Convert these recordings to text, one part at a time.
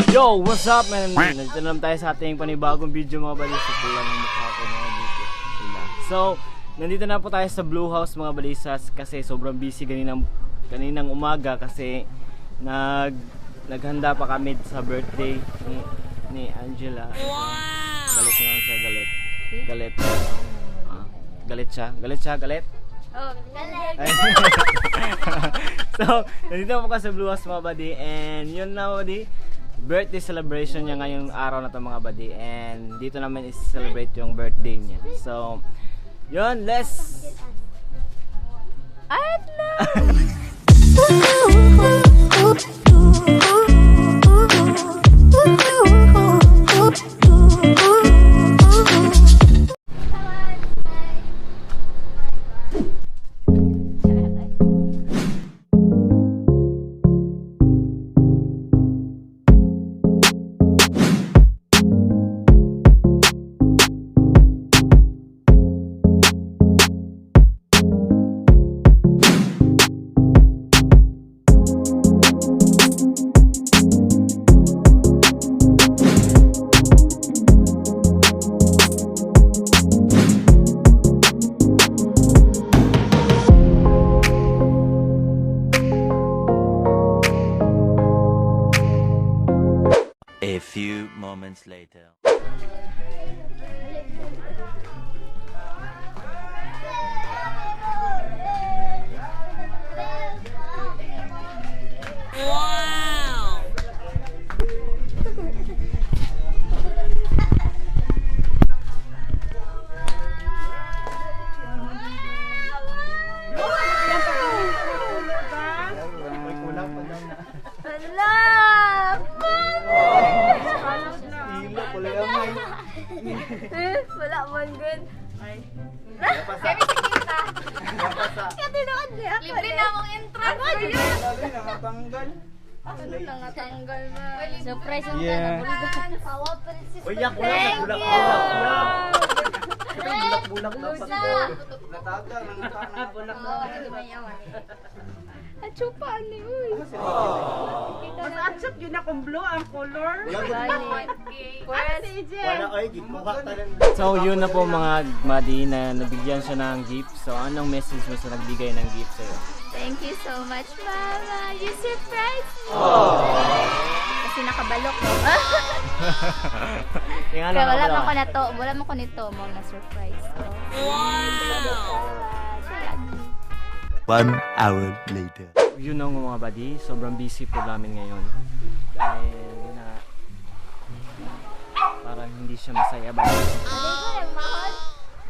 Yo, what's up man? Nandito naman tayo sa ating panibagong video mga balisa. Pula ng mukha ko mga dito. So, nandito na po tayo sa Blue House mga balisas kasi sobrang busy kaninang umaga kasi naghanda pa kami sa birthday ni Angela. Wow! Galit naman siya, galit. Galit. Galit siya. Oh, galit. So, nandito po ka sa Blue House mga buddy and yun na buddy. Birthday celebration niya ngayong araw na to mga buddy and dito namin is-celebrate yung birthday niya. So, yun, let's A few moments later. Wow! Wala man good. Ay. Kami kita. Katinood niya. Libre na akong entrance. nakatanggal. Ano nangatanggal ba? Surprise ang Yeah. Power princess. Bulak. Bulak dapat. Natagal At chupa ni uy. Mas atsup yun akong blue ang color. So yun na po mga madi na nabigyan siya ng gift. So anong message mo sa nagbigay ng gift sa'yo? Thank you so much, Mama. You surprised me. Kasi nakabalok mo. Tingnan Kaya lang wala ako man ko na to. Wala man ko nito mo na surprise ko. Wow! 1 hour later. Yun ang mga buddy, sobrang busy po namin ngayon. Dahil na parang hindi siya masaya ba?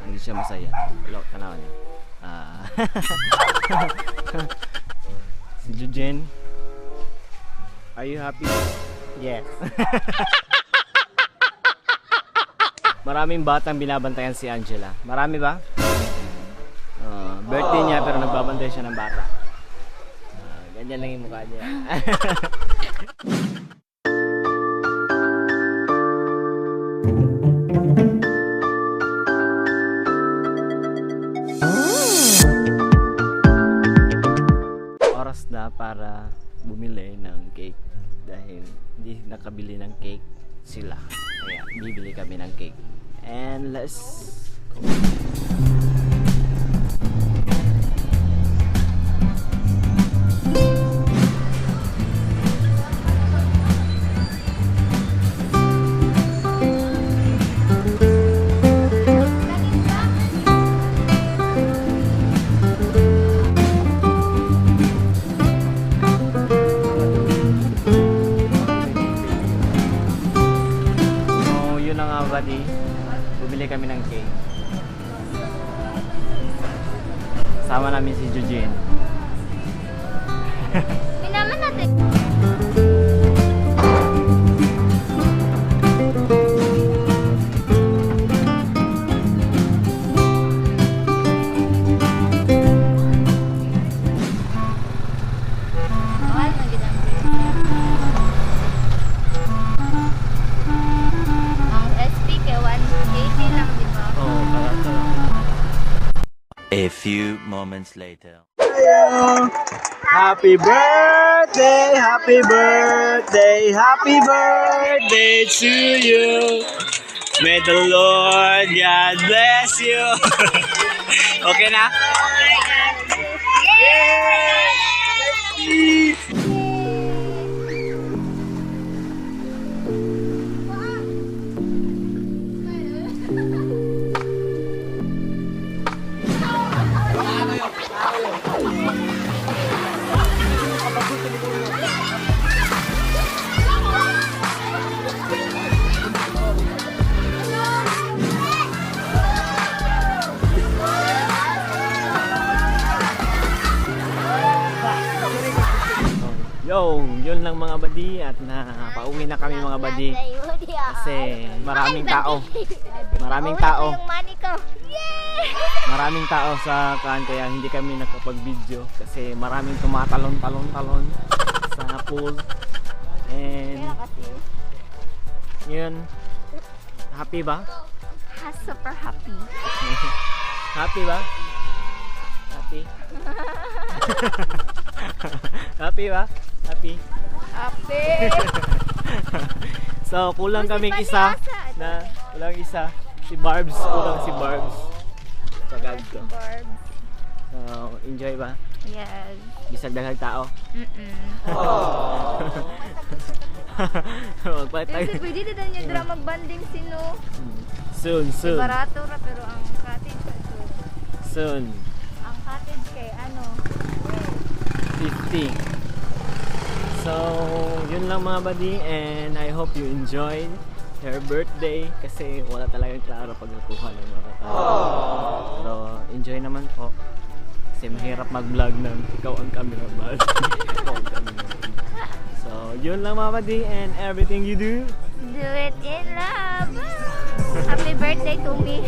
Hindi siya masaya. Hello, tanawan niya. Si Jujen, are you happy? Yes. Maraming batang binabantayan si Angela. Marami ba? Birthday niya pero nagbabantay siya ng bata. Ganyan lang yung mukha niya. Oras na para bumili ng cake dahil hindi nakabili ng cake sila. Kaya bibili kami ng cake. And let's go. Buddy, bumili kami ng cake. Sama namin si Eugene. Pinaman natin. A few moments later. you. Happy birthday, happy birthday, happy birthday to you. May the Lord God bless you. Okay na? Yo, yun lang mga badi at pauwi na kami mga badi kasi maraming tao. Maraming tao. Yung money ko. Yay! Maraming tao sa kan kaya hindi kami nakapag-video kasi maraming tumatalon-talon-talon sa pool. And yun. Happy ba? Super happy. Happy ba? Happy? Happy ba? Happy? Happy! So, kulang Kasi kaming palihasa. isa kulang isa. Si Barbs, kulang si Barbs. Pagad ko. Barbs. So, enjoy ba? Yes. Bisag daghang tao. Magpalit tayo. Kasi pwede din yung drama banding sino. Soon, soon. Barato ra pero ang cottage ito. Soon. Ang cottage kay ano. 50. So, yun lang mga buddy and I hope you enjoyed her birthday kasi wala talagang klaro pag nakuha ng mga tao. Pero enjoy naman po kasi mahirap mag-vlog ng ikaw ang cameraman. Ikaw ang cameraman. So, yun lang mga buddy and everything you do. Do it in love. Happy birthday to me.